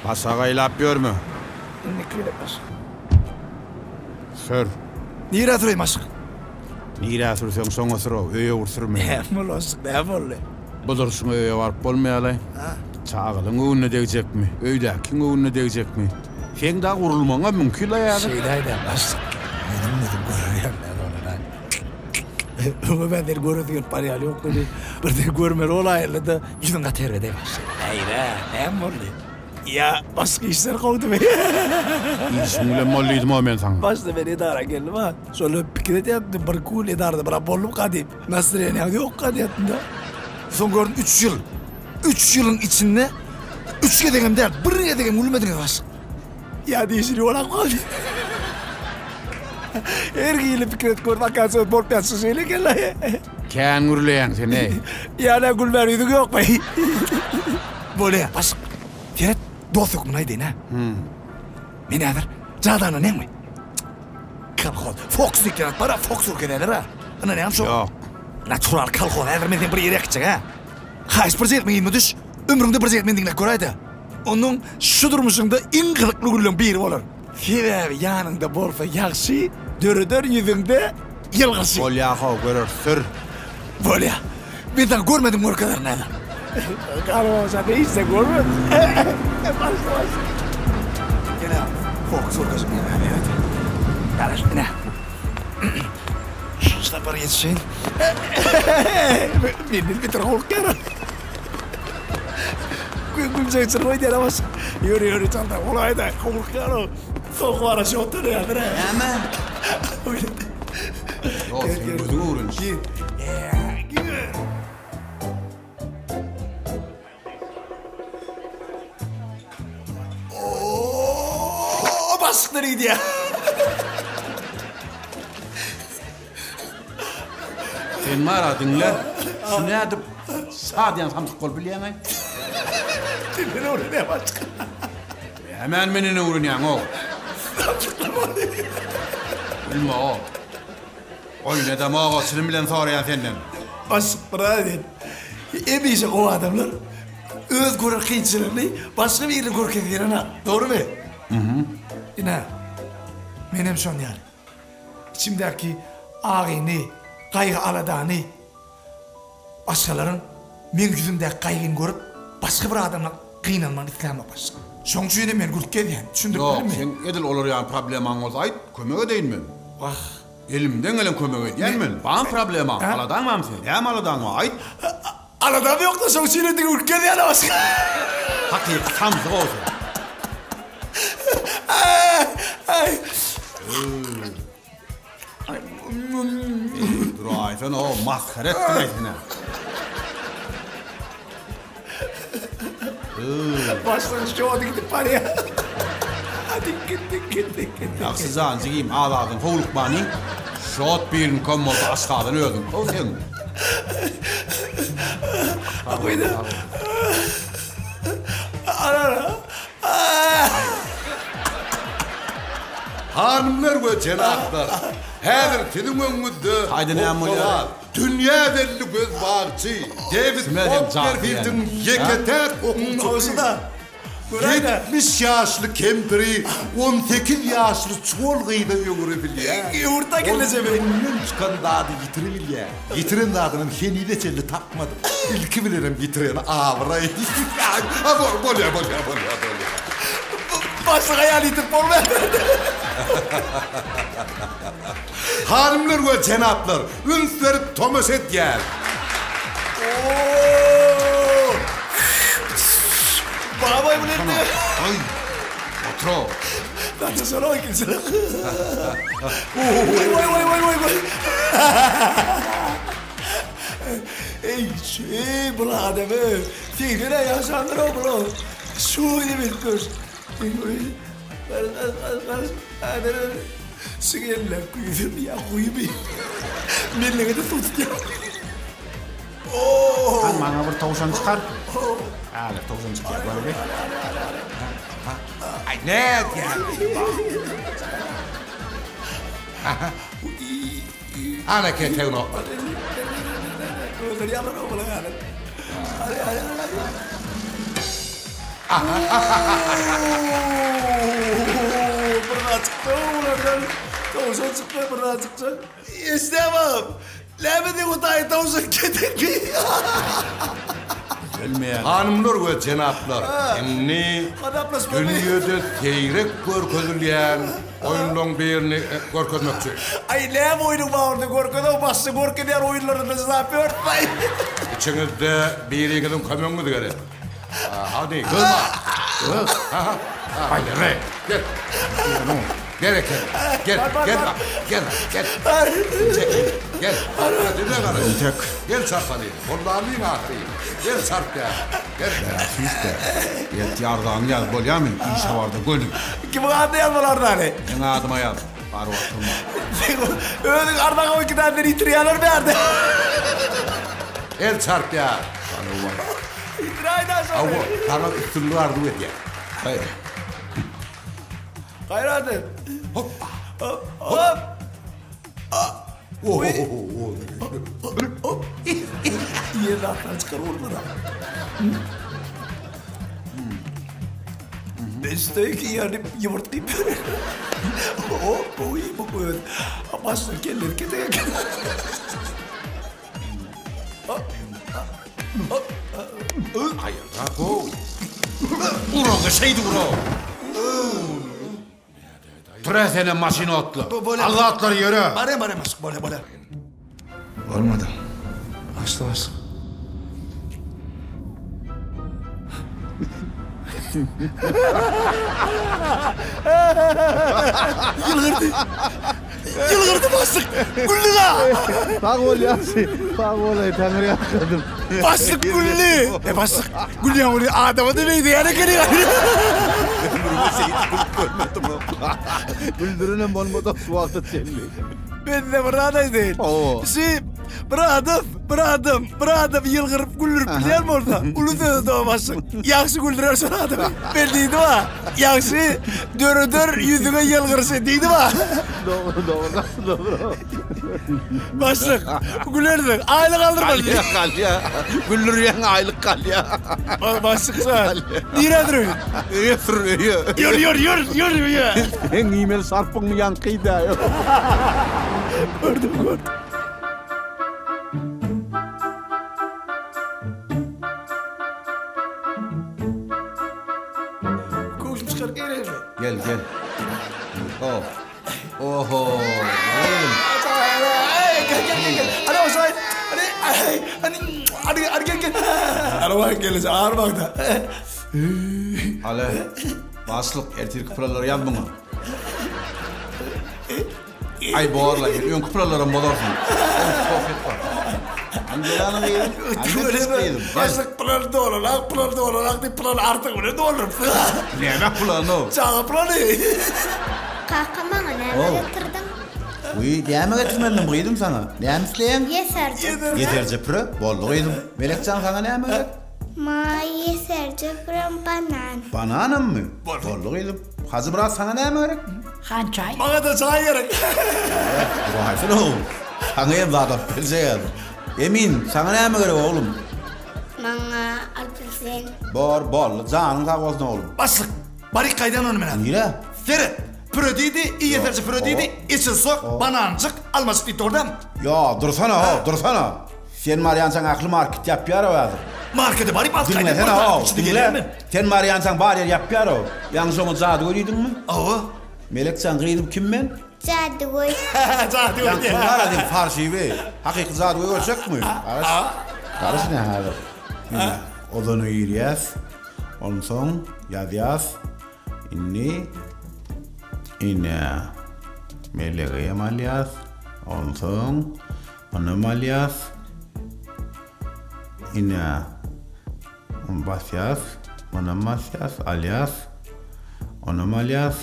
Başagaýlap ýörme. Indiki gezek başlyk. Sür. Nirä süreýin başlyk? Nirä sürseň şoňa sür-ow, öýe bir sürme. Näme boldy başlyk, näme boldy? Bu durşuňa öýe baryp bolmaýa-laý. Çagalaň göwnüne degjekmi, öýdäkiň göwnüne degjekmi? Seň dagy urulmagyňam mümkin-laý häzir. Şeýle aýdýaň başlyk. Meniň özüm görerýän däl ony-la. Öňe ben seni göresi gelip barýan ýok welin, birden görmeli bolaýyldy-da, ýüzüň gaty erbet-eý başlyk. Äýra, näme boldy? Ýa başga işler kowdumy? Işiň bilen bol diýdim-ow men saňa. Başda men edara geldim-a. Şonda pikir edýärdim, bir gün edarada bir boldumka diýip. Nastroýeniýaňyz ýokka diýýärdim-de. Soň gördüm üç ýyl. Üç ýylyň içinde üç gezegem däl, bir gezegem gülmediňiz başlyk. Ýa diýşini ýolap galdy. Her hili pikir edip gördüm, oказывается, bolup ýatyşy şeýle eken-le. Kän gürleýäň sen-eý. Ýa nä gülmän ýüzüň ýokmy? Bolýa, başlyk. Seret, dost hökmünde aýdaýyn-a. Men häzir jadana neňmi? Kolhoz. Foks diýip ýazyp bar-a, Foks ürkezäler-a. Ynanýaňmy şo? Ýok. Natural kolhoz. Häzir men seni bir ýere äkitjek-ä. Haýyş bir jigit yzyma düş. Ömrüňde bir jigit meni diňläp göräý-dä. Onuň şu durmuşyňda iň gyzykly günleň biri bolar. Sebäbi ýanyňda bolsa ýagşy, döreder ýüzüňde ýylgyryşy. Bolýa-how, göreris, sür. Bolýa. Men saňa görmedim görkezerin häzir. Garbaşa hiç-de görmedim. Başla, başla. Ine, fokus görkezip ýörýär. Garaş, ine. Şu sapar ýetişeýin. Menden beter gorkýar. Güljeýçin goýdýar baş. Ýör ýör çalda golaýda howlukýar o. Soňky bara şu oturýar. Näme? Ýok, sen gözüň öwreniş. Oo, başlyklar gidýär. Sen bara diňle. Şu nädip şadyýan samsyk bolup bilýäň-aý? Sen meni öwrenýäň başga. Nämäni menden öwrenýäň-ow? Samsyklamaly. Bilme-ow. Oýun edemog-a, çynym bilen soraýan senden. Başlyk biraz et. Hemişe gowy adamlar öz gören kynçylygyny başga birine görkezip ýörenok. Dogrumy? Ine, menem şon ýaly. Içimdäki agyny, gaýgy-aladany başgalaryň meň ýüzümdäki gaýgyny görüp, başga bir adamdan gynanmagyny islämok başlyk. Şoň üçin hem men gülüp gezýän. Düşündirip Ýok, bildim? seň edil olar ýaly problemaň bolsa aýt, kömek edeýin men. Wah. Elimden gelen kömegi edýän men. Barmy problemaň, aladaň barmy seň? Näme aladaň bar, aýt. Aladam ýok-da, şoň üçin hem diňe gülüp gezýän başga. Hakyky samsyk-ow sen. Duraýsana-ow, masgara etdiň-aý sen-ä. Başlygyň şody gidip barýar. Dikgit, dikgit, dikgit. Ýagşy jan jigim, az-azdan howlukmanyň. Şot biriniňkem bolsa aşgazan özüňki-ow seň. Hanymlar we jenaplar, häzir siziň öňüňizde hokgabaz, dünýä belli gözbagçy Dewid Kopperfildiň ýeke-täk okuwçysy, 70 ýaşly kempiri 18 ýaşly çuwal gyza öwürebilýär. Ol öňünden çykan zady ýitiribilýär. Ýitiren zadynam henize çenli tapmady. Ilki bilenem ýitireni abraý. Bolýa, bolýa, bolýa, bolýa. Başlyk aýal ýitirip bolmaýar. Hanymlar we jenaplar, üns berip tomaşa edýäs. Babaý bu nette. Aý, otur-ow. Zaten şolar ikinji. Voy voy voy voy voy voy. Ey, ey bu adamı. Seýdene ýaşandyr o bu. Şu gibi gör. Şu gelin güýzüm ya guýby. Mellege de suw tutýar. Hany maňa bir towşan çykar. Häzir towşan çykýar göreli. Aý nädýäň? Ana ketegini oklady. Bir zat çykdy olardan. Towşan çykdy, bir zat çykdy. Eşidämem. Näme diýip otaýy towşan ketekli. Bilmeýän. Hanymlar we jenaplar, indi dünýede seýrek görkezilýän oýunlaryň birini görkezmekçi. Aý, näme oýnuň bar onda görkezok, başda görkezýän oýunlaryny jyzap ýörtmäý. Içiňizde biriňiziň kömegiňiz gerek. Hadi, gözba. Göz. Ha, ha. Aýry. Gel. Berekella. Gel, gel, gel, gel. Çekil. Gel. Dile gara. Entek. Gel çarpaly. Hollanyň ahyry. Gel çarp gel. Gel. Ýa, Ýet ýardaňy ýaz bolýamy? Işe barda göni. Kimiň adyna ýazmaly arzany? Meň adyma ýaz. Baryp oturma. Sen özüň arzaňa o kitaby seni ýitirýärler bärde. El çarpýar. Ýitiräýdä şony. Hawa, saňa üstünlik arzuw edýän. Haý. Gaýrat et. Hoppa. Hop. Hop. Hop. Ýer zatlar çykar urdular. Üsteki ýerni ýumurt diýip. Hop, oý, bu öz. Başyna keller ketek. Aýyrrak how. Uraga şeýdi ura. Tura senem maşyn otla. Al zatlary ýöre. Barýan barýan başlyk bolýa bolýa. Bolmady. Başla başla. Ýylgyrdy. Ýylgyrdy başlyk. Güldi da. Sag bol ýagşy. Sag bol eý Taňry ýalkadym. Başlyk güldi. E başlyk gülýän weli adama da meňzeýän ekeni. Ömrüme şeýdip gülüp görmedim. Güldürenem bolmady şu wagta çenli. Men size bir zat aýdaýyn. Hawa. Şu bir adam, bir adam, bir adam ýylgyryp güldürip bilýän bolsa, uly söz o başlyk. Ýagşy güldürer şol adamy. Men diýdim ha. Ýagşy döreder ýüzüňe ýylgyryşy diýdim ha. Dogry, dogry, gaty dogry. Başlyk, gülersiň, aýlyk aldyrmaz. Galýa, galýa. Güldürýäň aýlyk galýa. Başlyk sen. Nirä sürüň? Öýe sür, öýe. Ýör, ýör, ýör, ýör öýe. Seň iýmeli şarpygyňy ýaňky-da. Gördüm, gördüm. Köwşüm çykaryp gelermi? Gel, gel. Oh. Oho. Gel, gel, gel, gel. Hadi olsay. Hadi, hadi, hadi, hadi gel, gel. Araba gelece, ağır bak da. Hale, başlyk ertirki planlary ýaz muňa. Aý borla, öňki planlaram bozarsyň. Öňki bar. Angelanyň gyzy. Başlyk plan dolanak, plan dolanak diýip plan artyk bilen doldurypsyň. Näme plany? Çaga plany. Kaka maňa näme getirdiň? Wiý, näme getirmelidim gyzym saňa? Näme isleýäň? Ýeserje. Ýeserje püre? Boldy gyzym. Melekjan saňa näme gerek? Maňa ýeserje pürem banan. Bananammy? Boldy gyzym. Hajymyrat saňa näme gerek? Han çaý. Maňa-da çaý gerek. Duraýsana oglum. Saňa hem zat alyp berjek häzir. Emin, saňa näme gerek oglum? Maňa apelsin. Bor, boldy. Janyň sag bolsun oglum. Başlyk, baryk gaýdan ony menen. Nirä? Seret, püre diýdi, ýeserje püre diýdi, içi sok, bananjyk, almajyk diýip durdam. Ýa, dursana, ho, dursana. Sen barýançaň ähli market ýapýar-ow häzir. Markete baryp alyp gaýdyp Diňlesene, how, diňle. Sen barýançaň bar ýer ýapýar-ow. Ýaňy şoňa jadygöý diýdiňmi? Hawa. Melekjan gyzym kim men? Jadygöý. Jadygöý. Ýaňky bar-a seň farşiwi. Hakyky jadygöý görjekmi? Garaş. Garaş ine häzir. Ine, ozana girýäs. Onsoň ýazýas. Indi ine Melegi hem alýas. Onsoň Onam alýas. Ine. Ony basýas. Onam basýas, alýas. Onam alýas.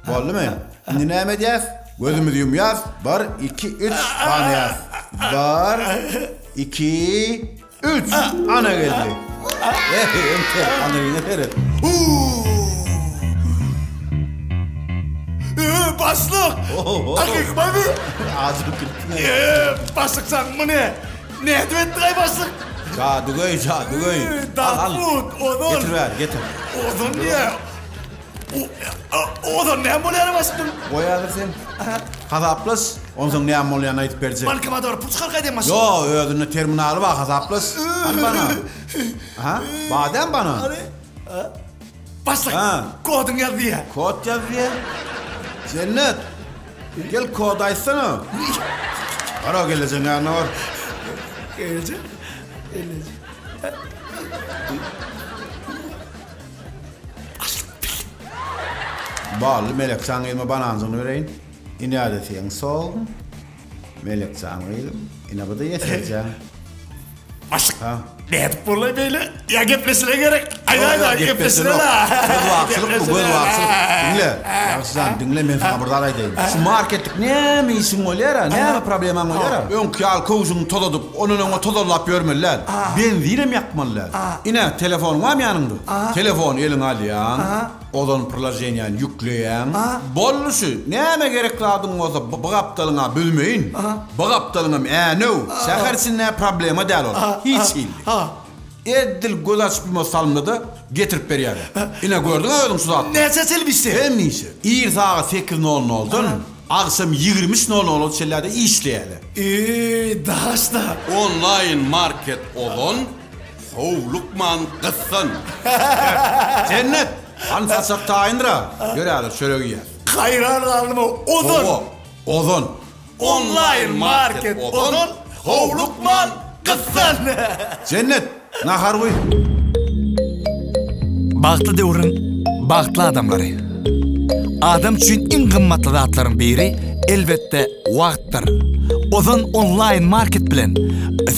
Boldumy? Indi näme edýäs? Gözümizi ýumýas. 1 2 3 sanaýas. 1 2 3 Ana geldi. Ey, ente, ana ýene seret. Ee, başlyk! Hakyky bamy? Azyp gitdi. Ee, başlyk sen muny nädip etdiň aý başlyk? Jadygöý, jadygöý. Al, al. Dawut, Ozan. Getir bäri, getir. Ozan diýýär. Ozan näme bolýar başlykdan? Goý häzir sen. Hasaplaş, onsoň näme bolýanyny aýdyp berjek. Bankomata baryp pul çykaryp gaýdaýyn başlyk. Ýok, özünde terminaly bar, hasaplaş. Hany banan? Aha, bar dämi banan? Hany? Başlyk, koduň ýaz diýýär. Kod ýaz diýýär. Jennet, gel kody aýtsana. Bar o gelejeň ýanyna bar. Gelejek, gelejek. Bally Melekjan gyzyma bananjygyny bereýin. Ine-de seň soguň. Melekjan gyzym, ine bu-da ýeserjan. Başlyk, nädip bolay beýle? Ýa gepleşile gerek? Aýda aýda gepleşile. Gözbagçylyk bu, gözbagçylyk. Diňle, Ýagşyjan, diňle, men saňa bir zat aýdaýyn. Şu marketlik näme işiň bolýar-a, näme problemaň bolýar-a? Öňki ýaly köwşüňi tozadyp, ondan öňe tozalap ýörmeli däl. Benzinem ýakmaly däl. Ine, telefonyň barmy ýanyňda? Telefony eliňe alýaň, Ozon priloženiýany ýükleýäň. Boldy şu. Näme gerek zadyň bolsa bu gapdalyňa büzmeýin. Bu gapdalyňam Änew. Şäher içinde problema däl ol. Hiç hili. Edil göz açyp ýumasy salymda-da getirip berýärler. Ine gördüň-ä özüň şu zatlary. Näçä çenli işleýär? Hemişe. Ir sagat sekiz nol noldan agşam 23 nol nola çenli-de işleýärler. Eý, daş-da. Onlaýn market Ozon howlukman gyssan. Jennet! Hany saçak taýyndyr-a. Ýör häzir çörek iýäs. Haýran galdym-ow. Ozon! Hawa, Ozon. Onlaýn market Ozon howlukman gyssan. Jennet, nahar guý. Bagtly döwrüň bagtly adamlary. Adam üçin iň gymmatly zatlaryň biri, elbetde, wagtdyr. Ozon onlaýn market bilen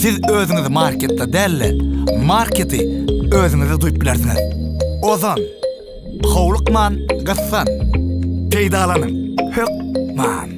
siz özüňizi marketde däl-de, marketi özüňizde duýup bilersiňiz. Ozon. Howlukman, gyssan. Peýdalanyň. Hökman.